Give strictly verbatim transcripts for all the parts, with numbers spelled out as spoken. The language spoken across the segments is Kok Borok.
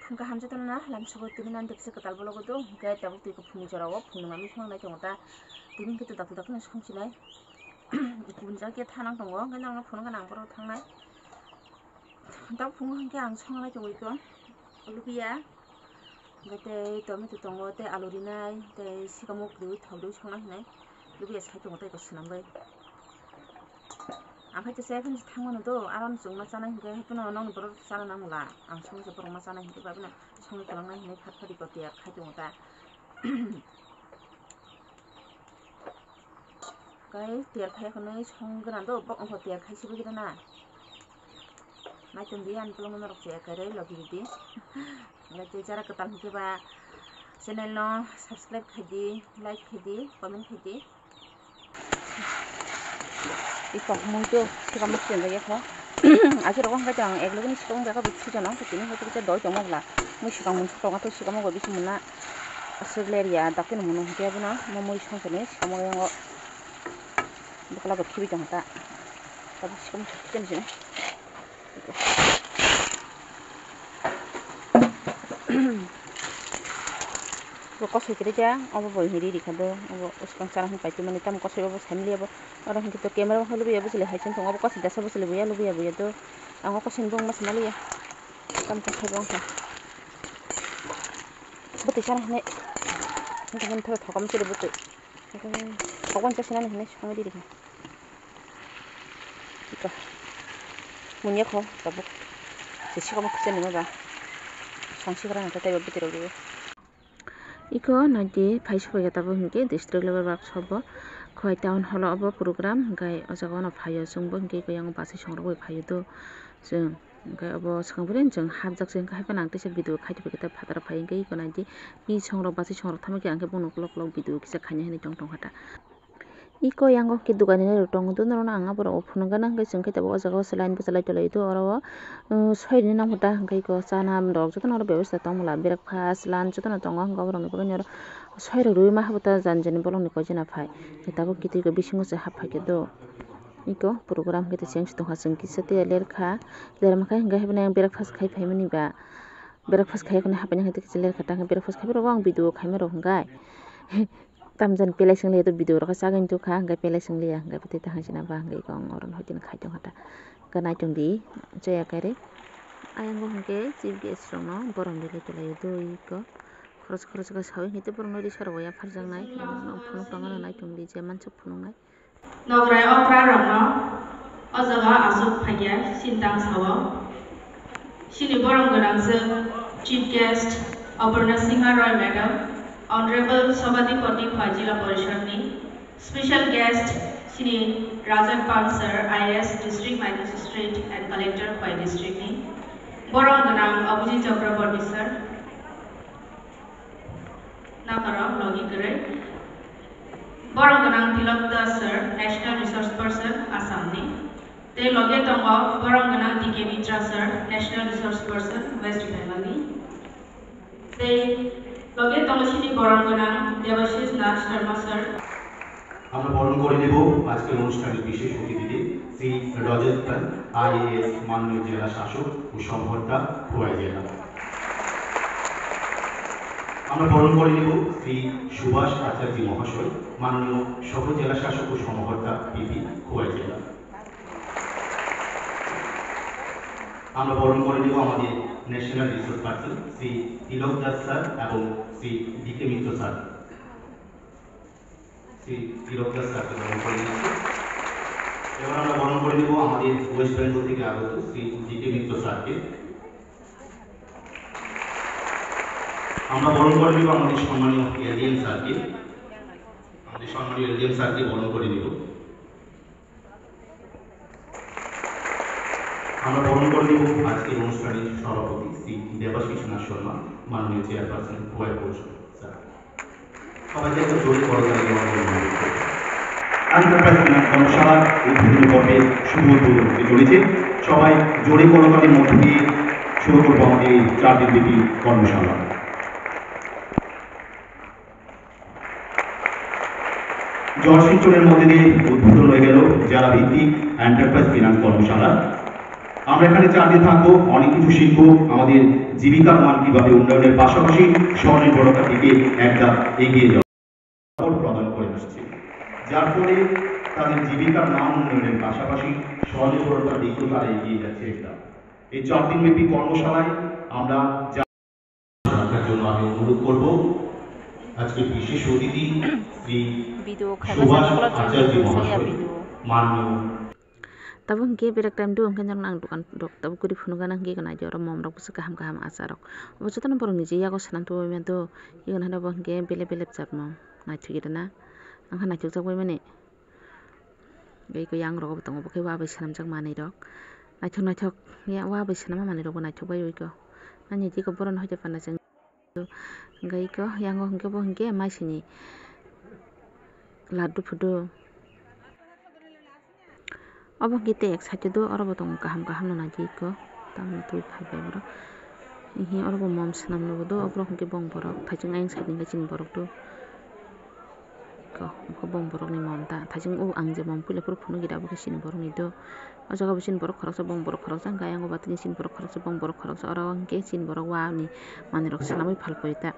Phung kaham jotono na lam sugo tini nan dikse kwtal bologo do, hwnkhe tabuk twi kuphungni jorao phungni manwi swnamnai tongo ta. Tini hwnkhe to dakti dakti no songchinai. Kubun jaga khe thanang tongo, hwnkhe norokno phunukha nang borok thangnai. Tabuk phungo hwnkhe ang songnai tongo iko. Lubiya, hwnkhe tei tomato tongo, tei alu rinai, tei sikamo kwrwi thok rwi songnai hinai. Lubiya sai tongo tei iko swnambai. Ang khe tesa phano thangmano do, aro no chwngma chanai hinkhe, haiphano nokni borok chana nangla. Ang songsa borok ma chanai hinkhe, bai phano songwi kwlangnai hinwi phat phat iko tiyar khai tongo ta. Kai tiyar khai khwnwi song gana do, bo wngkha tiyar khai sibui gana. Naitung di, ani tolong norok se kai rei logi di. Ngai tei jara kwtal hinkhe ba channel no subscribe khai di, like khai di, comment khai di. Iko mui do sikamo khenjak ya kho. Akhir o hwnkhe ang ek logini sikamo beka bo thujano, tini hwnkhe kisa doi tongma bwla. Mui sikang mung tongo, tei sikamo bo bisi muna aswk ler ya, dakti no munu hwnkhe abono mo mui songchani sikamo yango bwkla bo khibi tongkha ta. Tabuk sikamo thujani sini. Bo kosoi kwrwi kha, obo bo hiri rikha do, obo swkang chana hwn paitwi mani, tamo kosoi obo saimaliya bo, oro hwnkhe to camera o hwnwi lubiya, bwswlwi hai chwng tongo, obo kosoi jasa bwswlwi buya, lubiya buya do, ang o kosoi ni bumung ma saimaliya, tamo kosoi bo wngkha, bwtwi chana hwnwi, wngkha hwnwi thokam chwrwi bwtwi. Obo wngkha sinani hinwi songwi di rikha. Iko. Munya kho tabuk. Jesi komo khisa nima ba. Songsi kora nang tei bwtwi rok rw. Iko naidi phai sokya tabuk hinkhe district level workshop bo. Khowai town hall o obo program hinkhe o jaga o no phaio chwngbo hinkhe iko yang bachai songrogwi phaio do chwng. Hwnkhe obo swkang phuru chwng hapjak se, hwnkhe haphano ang teisa video khai tongkha khe phataro phai hwnkhe iko naidi, bini songrok bachai songrok tamo khe ang khe bono uklok uklok video kisa khaina hinwi tong tongkha ta. Iko yango khe dukani rok tongo, norokno ang aborok phunukgana hwnkhe chwng khe tabuk o jaga o se line bwchalai tonglaio, oro o soirini nangkha ta, hwnkhe iko chana rok jotono oro bebasta tongmwla, breakfast, lunch jotono tongo, hwnkhe oborokni bagwino oro soirok rwui ma hapta jani jani bolongni koichana phai, tabuk khe twi iko bisingo se hap phaikhe do. Iko program khe tei chengsi tongkha, chwng kisa tei lerkha, lerma khe hwnkhe haino breakfast khai phaimani ba, breakfast khai kheno hapaina khe tei kisa lerkha, tamo khe breakfast khai phuru ang video khaima rok hwnkhe tamjani pelai swngliya, video rok khe chagwi tongkha, hwnkhe pelai swngliya, hwnkhe tei tang sina ba hwnkhe iko ang oro hoiteni khai tongkha ta, hwnkhe naitong di chaya kari ayang o hwnkhe chief guest rokno borom rwlai tonglaio do iko khoroksa khoroksa khe sawi hwnkhe tei borokno risa rok ya pharjaknai, phunuk tongmano naitong di je mansuk phunuknai. Nograi okra rokno o jaga aswk phaikya sintang sao. Chini borom gwnang chwng Chief Guest Aparna Singha Roy Madam, Honorable Sabhapati Khowai Jila Porishad ni, Special Guest chini Rajan Pal Sir, I A S District Magistrate and Collector Khowai District ni, borom gwnang Abhijit Chakraborty Sir, Nakarok logi kwrwi. Borom gwnang Tilok Das Sir, National Resource Person, Assam ni. Tei logi tongo borom gwnang D K Mitra Sir, National Resource Person, West Bengal ni. Tei logi tongo chini borom gwnang Debashish Nath Sharma Sir. আমরা বরণ করে নেব আজকের অনুষ্ঠানের বিশেষ অতিথিকে, শ্রী রজত পাল, আইএএস, মাননীয় জেলা শাসক ও সমাহর্তা, খোয়াই জেলা। আমরা বরণ করে নেব শ্রী সুভাষ আচার্য মহাশয়, মাননীয় সহ জেলা শাসক ও সমাহর্তা, পিপি, খোয়াই জেলা। আমরা বরণ করে নেব আমাদের ন্যাশনাল রিসোর্স পার্সন শ্রী তিলক দাস স্যার এবং শ্রী ডি কে মিত্র স্যার। শ্রী তিলক দাস স্যারকে বরণ করে নিচ্ছি। এবার আমরা বরণ করে নেব আমাদের ওয়েস্ট বেঙ্গল থেকে আগত শ্রী ডি কে মিত্র স্যারকে। আমরা বরণ করে নেব আমাদের সম্মানীয় এলডিএম স্যারকে, আমাদের সম্মানীয় এলডিএম স্যারকে বরণ করে নেব। আমরা বরণ করে নেব আজকের অনুষ্ঠানের সভাপতি শ্রী দেবাশিস নাথ শর্মা, মাননীয় চেয়ারপারসন খোয়াই পৌরসভা। স্যার, সবাইকে একটা জোরে করতালি দেওয়ার জন্য অনুরোধ করব। এন্টারপ্রাইজ ফিনান্স কর্মশালার উদ্বোধনী পর্বে শুভ উদ্বোধন হতে চলেছে। সবাই জোরে করতালির মধ্য দিয়ে শুরু করবো আমাদের এই চার দিনব্যাপী কর্মশালা। জয়শিলচরের মধ্যে দিয়ে উদ্বোধন হয়ে গেল জেলা ভিত্তিক এন্টারপ্রাইজ ফিনান্স কর্মশালা। আমরা এখানে চার দিন থাকবো, অনেক কিছু শিখবো, আমাদের জীবিকার মান কিভাবে উন্নয়নের পাশাপাশি স্বনির্ভরতার দিকে একটা এগিয়ে যাওয়া প্রদান করে আসছে, যার ফলে তাদের জীবিকার মান উন্নয়নের পাশাপাশি স্বনির্ভরতার দিকেও তারা এগিয়ে যাচ্ছে। একটা এই চার দিন ব্যাপী কর্মশালায় আমরা যা রাখার জন্য আমি অনুরোধ করব আজকে বিশেষ অতিথি Shri Video khai Subhash masa chola chwng আচার্য twi masa ya মহাশয়, video. মাননীয় Tabuk hwnkhe belek time do hwnkhe norok ang dokan rok tabuk kwrwi phunukgana hwnkhe naidi oro mom rok bwswk kaham kaham achar rok. Obo jotono borok niji yago swnam tubui mano do. Iyot haino bo hwnkhe belep belep chat mom naithok rwna. Ang kha naithok jak bai mani. Tei khe yang rogo bo tongo bo khe wa bai swnamjak manwi rok. Naithok naithok ya wa bai swnama manwi rok bo naithok bai oi kho. Ani tei khe borok no hoite panda chwng. Hwnkhe iko yango hwnkhe bo hwnkhe maisini laddu phudu. Obo hwnkhe tei ek side o do, oro bo tongo kaham kaham no naidi iko. Tamoni twi phai bai borok. Hihi oro bo mom swnam no bo do, oborok hwnkhe bong borok. Thaichung ayang side ni hwnkhe chini borok do. Ko, oko bong borokni mom ta. Thaichung o ang je mom puila phuru phunukgwi da, abo khe chini borokni do. O jaga bo chini borok khoroksa, bong borok khoroksa, hwnkhe ayang o batini chini borok khoroksa, bong borok khoroksa. Oro hwnkhe chini borok wa ni manwi rok swnamwi phalpui ta.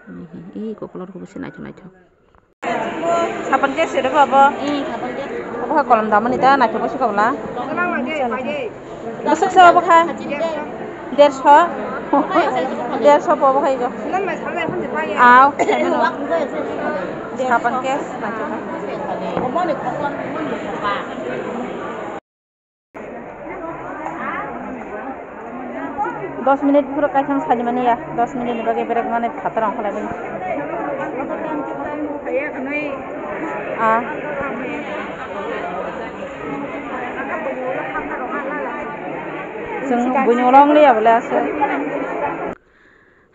Ih, ih, ih, kokolor khe bo se naithok naithok. Sapan case se rw bo? Ih, sapan case. Abo khe kolom damani ta, naithok bai se kobla. Bwswk se obo kha? Derso? Derso po obo kha igo. Aw, sapan case. Dos minute phuru kaithang salimani ya, dos minute ni bagwi berek mani phataro ongkha laimani. Ah. Chwng buini ulo wng liya bole aswk.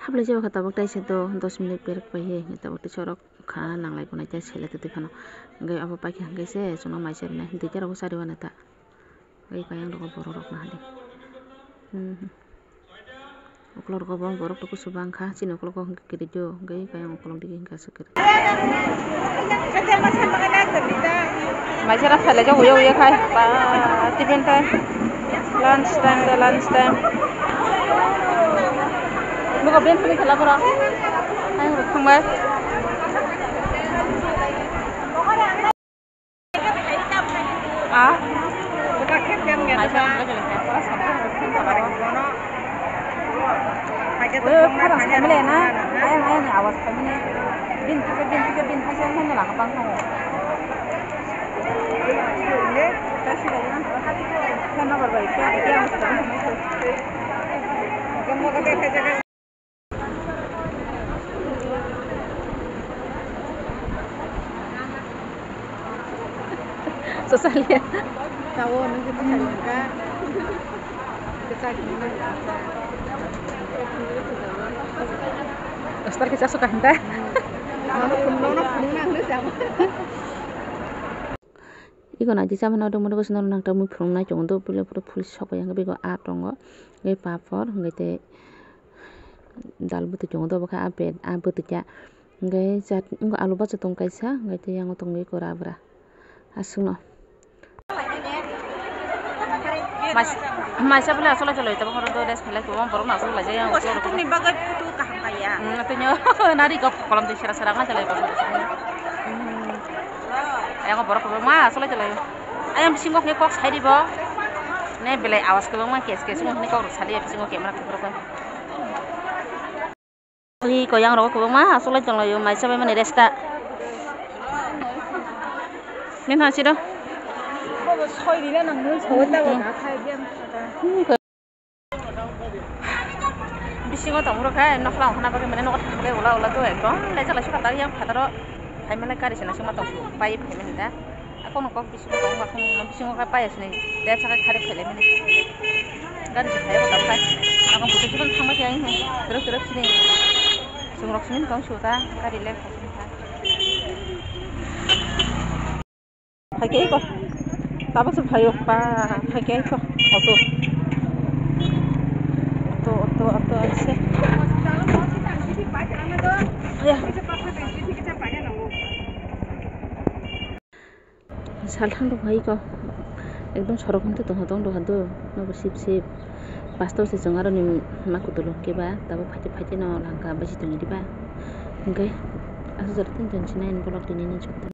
Hablai jeba kha tabuk taisa do dos minute berek pai he, tabuk taisa orok kha nanglai tonai ta selek twi phano. Hwnkhe abo paikha hwnkhe se chwngno mai charinai, duita rok bo chari wana ta. Bai kayang rogo borok rok nahadi. Hmm. Ukolog rogo bo borok rok kusu bangkha, chini ukolog o hwnkhe kwrwi do, hwnkhe kayang ukolog dige hwnkhe aswk kwrwi. Maisara phailai jak uya uya khai, ba, tiffin time, lunch time, da lunch time. Nugo ben philai khala borok, ayang rok thangbai. Ah? Oi, khorang family na, ayang, ayang ni awas family. Bin kisa, bin kisa, bin kisa, bin kisa, bin kisa. Sosalia. Tawo nung kita salia ka. Kita salia. Dostar kita suka henta. Nono pun, nono pun nang ne sama. Iko naidi chamani o dongmani bwswk norok nangkukmani phunuknai tongo do, puila phuru phul sok bai wngkha bego aa tongo, tei papor, hwnkhe tei dal bwtwi tongo do, obo khe aa bwtwi kha, hwnkhe alu bacha tongo kaisa, hwnkhe tei yang tongo iko rabra aswkno. Maisa bwlai aswk lai chalai tabuk oro do rest khailai tongo, borok no aswk lai jai yang. Kutung ni bagwi photo kaham kaiya. Tini nari kok kolom twi sera sera wngkha chalai. Ayang borok kwbangma aswk lai chalai. Ayang bisingo khe kok sai di bo. Ne belai awas kwbangma kes kes wngkha kok rw sadi bisingo camera khe borok. Ui, koyang rok kwbangma aswk lai tonglaio, maisa bai mani resta. Nini thang siro. Bisingo tong phuru khe nokla ongkhorna bagwi mane nogo thang bagwi ula ula do ekdom laijak lai sukha yang phataro. Phaimani gari se naisingma tong phuru pai phaimani da. Akono kok bisingo tong, akono bisingo khe paya sini. Tei saka khari khailaimani. Gari se phaibo tong khai. Ako buto jibon thangma khe ang. Terus terus sini. Sungrok sini tong suta gari le khai sini kha. Phaikhe ko. Tabuk se phaio pa phaikhe ko. Auto. Auto auto auto aise. Ya. Salthang rok hai ko. Ekdom sorok hwn tong tong doha do, nobo sip sip. Pastor se chwng aroni ma kutulo hwnkhe ba tabuk phaite phaite no langka basi tongwi diba. Hwnkhe aswk jora tini tongsinai vlog tini ni.